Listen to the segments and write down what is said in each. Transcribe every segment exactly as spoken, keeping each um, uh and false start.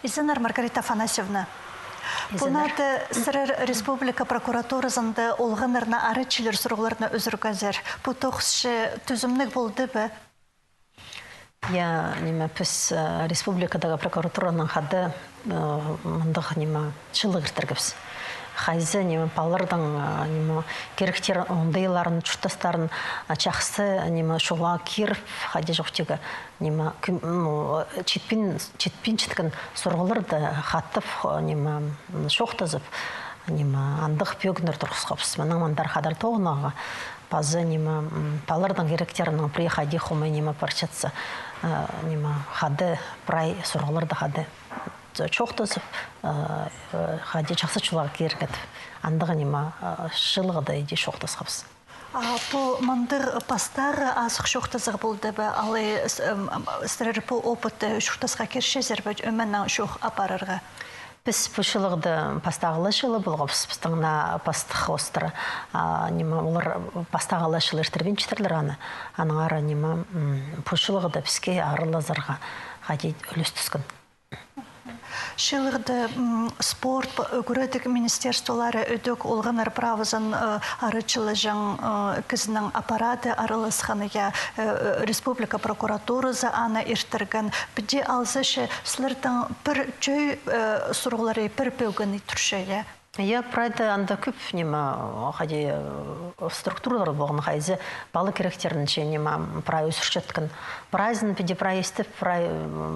Изеннер, Маргарита Афанасьевна. Изеннер. Пу наада сірер республика прокуратуразында олғаннарны арачылир сурығларны ӱзӱргезер. Пу тоғыс чи тӱзімніг полды ба? Я, ниме, піс, э, республикадағы прокуратуранаң хада, э, мындағ, ниме, чылығ иртіргебіс. Хайзы, ниме, палаларның, э, ниме, киректер оңдайларын, чуртастарын, э, чахсы, ниме, чолға киріп, хайди чоохтирға, ниме, кӱн-, ну, читпин-, читпинчеткен сурығларны хатап, ниме, чоохтазып, ниме, андағ пӧгіннер турғысхабыс. Мының мындар хадар тоғынарға, паза, ниме, палаларның киректерінің пірее хайди хомай, ниме, парчатса, ниме, хада прай сурығларны хада чоохтазып, хайди чахсы чолға кирерге тіп. Андағ, ниме, чылығда иди чоохтасхабыс. А пу мындағ пастағы азых чоохтазығ полды ба, алай сірер пу опытты чуртасха кирчезер бе, ӧменең чоох апарарға? Піс пу чылығда пастағы ла чылығ полғабыс, пістің наа пастых хоостыра. А, ниме, олар пастағы ла чылығ иртірбинчеттірлер аны. Аннаңар, ниме, пу чылығда піске аралазарға хайди ӱлестіскен. Чылығда спорт, ӱгредіг министерстволары, ідӧк олғаннар правазын арачылаҷаң кізінің аппарады араласхан, я, республика прокуратуразы аны иртірген. Піди алза чи, сірернің пір чӧй сурығлары пір пӧгін турча, я? Я, прайда анда кӧп, ниме, хайди, структуралар полған, хайзы пала киректерінче, ниме, прай ӱзӱрчеткен. Прайзын піди прай истіп, прай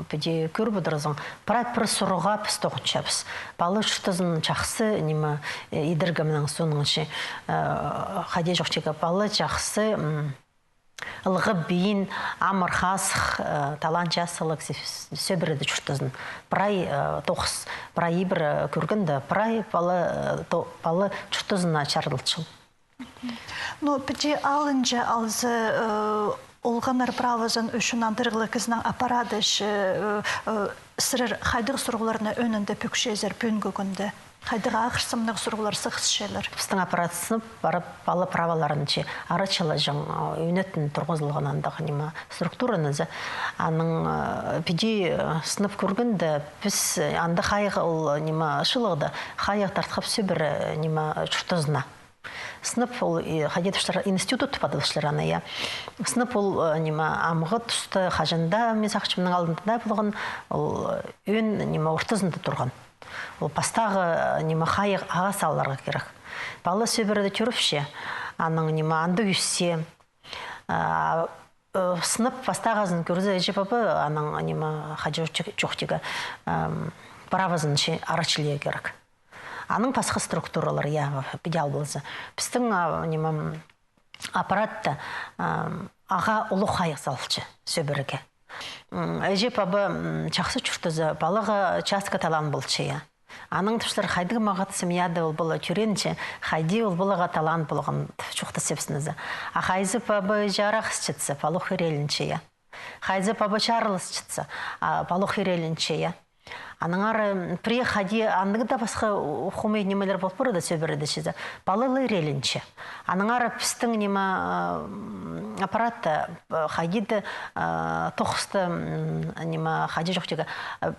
піди кӧріп одырзың. Прай пір сурығға піс тоғынчабыс. Пала чуртазын чахсы, ниме, идерге, мының соонаң чи, хайди чоохтирға, пала чахсы, ылғап пиин, амыр-хазых, талаан-чазылығ, сӧбіреде чуртазын. Прай тоғыс, прай ибіре кӧргенде, прай пала, пала чуртазына чарыдылча. Ну, піди алынҷа алза, олғаннар правазын ӱчӱн андырығлығ кізінің аппарады чи, сірер хайдағ сурығларны ӧӧнінде пӧкчезер пӱӱнгі кӱнде? Хайдағ ағырсымнығ сурығлар сығысчалар? Пістің аппарат сынап парып, пала праваларын чи арачылаҷаң ӧнетін турғызылған андағ, ниме, структураны за. Аның піди сынап кӧргенде, піс анда хайығ ол, ниме, чылығда хайығ тартхабыс сӧбіре, ниме, чуртазына. Сынап ол, хайди тіпчелер, институт тіп адапчалар аны, я. Сынап ол, ниме, амғы туста, хаҷан даа, мин сағынчам, мының алнында даа полған, ол ӧӧн, ниме, ортазында турған. Ол пастағы, ниме, хайығ ағаа саларға кирек. Пала сӧбіреде тӧріпче, аның, ниме, анда ӧсче. Сынап пастағызын кӧрзе, іҷе-паба аның, ниме, хайди чоохтирға, правазын чи арачылирға кирек. Аның пасха структуралар, я, піди ал полза. Пістің, ниме, аппаратта ағаа улуғ хайығ салча сӧбіреге. Іҷе-паба чахсы чуртаза, палаға частығ талаан полча, я. Анаң тіпчелер, хайдағ мағат семьяда ол пала тӧреенче, хайди ол палаға талаан полған тіп чоохтасчабыс нооза. А хайзы паба-іҷе арах ісчетсе, пала ох ирееленче, я. Хайзы паба чарылысчатса, пала ох ирееленче, я. Аннаңар пірее хайди андағ даа пасха хомай нимелер пол парады сӧбіреде чізе. Пала ла ирееленче. Аннаңар пістің, ниме, аппаратта хайди даа тоғысты, ниме, хайди чоохтирға,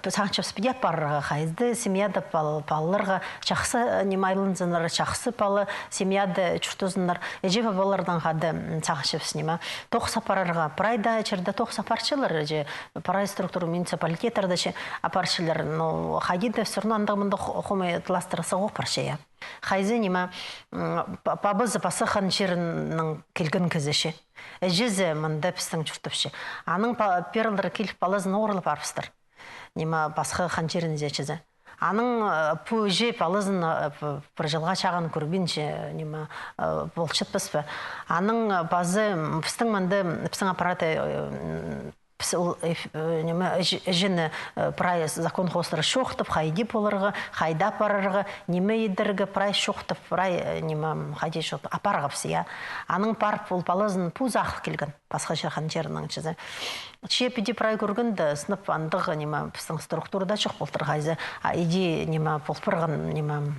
сағынчабыс піди апарарға, хайзы семьяда палаларға чахсы, ниме, айланзыннар, чахсы пала семьяда чуртазыннар. Іҷе-пабаларнаң хада сағынчабыс, ниме, тоғыс апарарға. Прай даа чирде тоғыс апарчалар, іҷе, прай структура, муниципалитеттерде чи апарчалар. Но хайди даа всё равно андағ-мындағ хомай таластар сығып парча, я. Хайзы, ниме, пабазы пасха хан чирінең килген кізі чи. Іҷезі мында пістің чуртапча. Анаң пеерлері киліп, палазын оғырлап парыбыстыр. Ниме, пасха хан чирінзер чізе. Анаң пу іҷе палазын пір чылға чағын кӧрбинче, ниме, полчатпас па. Анаң пазы пістің мында, пістің аппаратта піс ол, ниме, іҷені прай закон хоостыра чоохтап, хайди поларға, хайда апарарға, ниме идерге, прай чоохтап, прай, ниме, хайди чоохтап, апарғабыс, я. Анаң парып, ол палазын пу сағып килген, пасха хан чирінең чізе. Че піди прай кӧргенде, сынап андағ, ниме, пістің структурада чох полтыр хайзы, а иди, ниме, пол парған, ниме,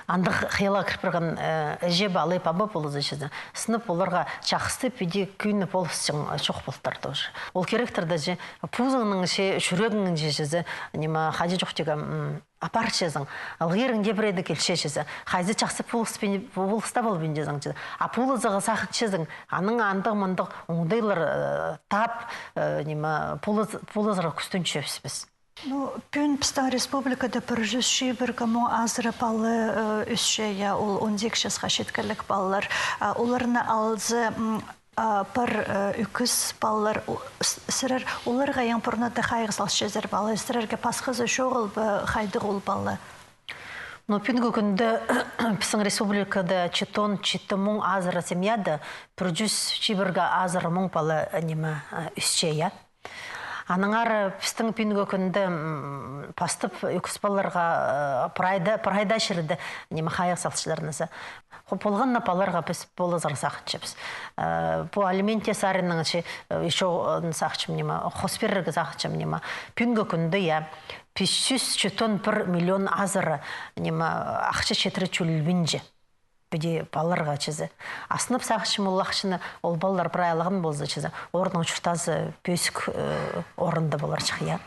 Андағ хыйалға кіріп парған, э, іҷе пала, паба полыза чізе. Сынап оларға чахсы піди кӧні полысчаң чох полтыр тоже. Ол киректір дее, че позыңның че, чӱрегіңнең че чізе, ниме, хайди чох тигі, м, апарчазың. Ылғирың дее пірее дее килче чізе. Хайзы чахсы полыс пин-, полыста полбин чізе чізе. А полызарға сағынчазың, аның андағ-мындағ оңдайлар, э, тап, э, ниме, полыс-, полызарға кӱстенчебіс піс. Ну, пӱӱн пістің республикада пір чӱс чибіргі муң азыра пала, э, ӧсче, я, ол он сигіс часха читкелік палалар. А, оларны алза, м, а, пар, э, ӧкіс палалар, о, с-, сірер оларға ең пурнада хайығ салчазар ба, алай сірерге пасхазы чоғыл ба, хайдағ ол пала? Ну, пӱӱнгі кӱнде пістің республикада читон читі муң азыра семьяда пір чӱс чибіргі азыра муң пала, э, ниме, э, ӧсче, я. Аннаңар пістің пӱӱнгі кӱнде, м, пастап ӧкіс палаларға, э, прайда, прайда чирде, ниме, хайығ салчалар нооза. Хо, полған на палаларға піс полызарға сағынчабыс. Э, пу алимент саринаң че, э, ещё, э, сағынчам, ниме, хос пирерге сағынчам, ниме. Пӱӱнгі кӱнде, я, пис чӱс читон пір миллион азыра, ниме, ахча читіре чӧлбинче. Піди палаларға чізе. Азынап сағынчам, ол ахчаны ол палалар прай алған полза чізе, оларның чуртазы пӧзік, э, орында поларҷых, я.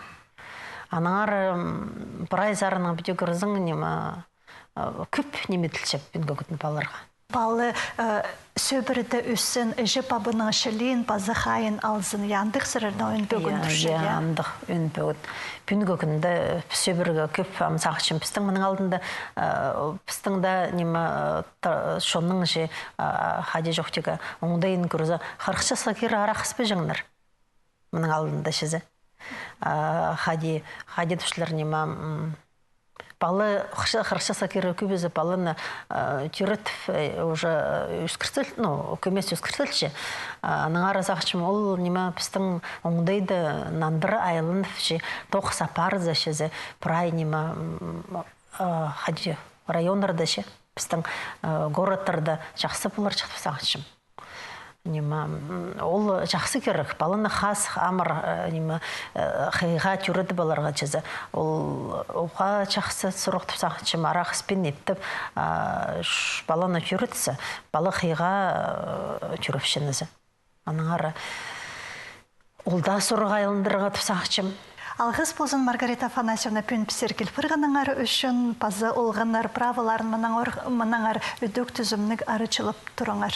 Аннаңар, м, прай саринаң піди кӧрзең, ниме, э, кӧп ниме иділче пӱӱнгі кӱнде палаларға. Пала, э, сӧбіреде ӧссін, іҷе-пабаның чылиин паза хайиин алзын, я, андағ сірернің ӧӧн пӧгін, я, турча, я, я? Андағ ӧӧн пӧгін. Пӱӱнгі кӱнде сӧбіреге кӧп, ам, сағынчам, пістің мының алнында, э, пістің дее, ниме, э, та-, чонның че, а, хайди чох тигі, оңдайын кӧрзе, хырых часха кире арах іспеҷеңнер. Мының алнында чізе. А, хайди, хайди тіпчелер, ниме, м, пала хырых ча-, хырых часха кире кӧбізі паланы, а, тӧрітіп, э, уже, э, ӧскіртіл-, ну, кӧмес ӧскіртілче. А, аннаңар сағынчам, ол, ниме, пістің оңдайда нандыра айланып че, тоғыс апарза чізе, прай, ниме, м, а, хайди, районнарда че, пістің, э, городтарда чахсы поларҷых тіп сағынчам. Ниме, м, ол чахсы кирек, паланы хазых, амыр, э, ниме, э, хыйға тӧрітіп аларға чізе. Ол уғаа чахсы сурығ тіп сағынчам, арах іспин иптіп, а, ш-, паланы тӧрітсе, пала хыйға, э, тӧрепче нооза. Аннаңар ол даа сурығ айландырарға тіп сағынчам. Алғыс ползын, Маргарита Афанасьевна, пӱӱн пістерге киліп парғаныңар ӱчӱн, паза олғаннар праволарын мынаңар, мынаңар ідӧк тӱзімніг арачылап турыңар.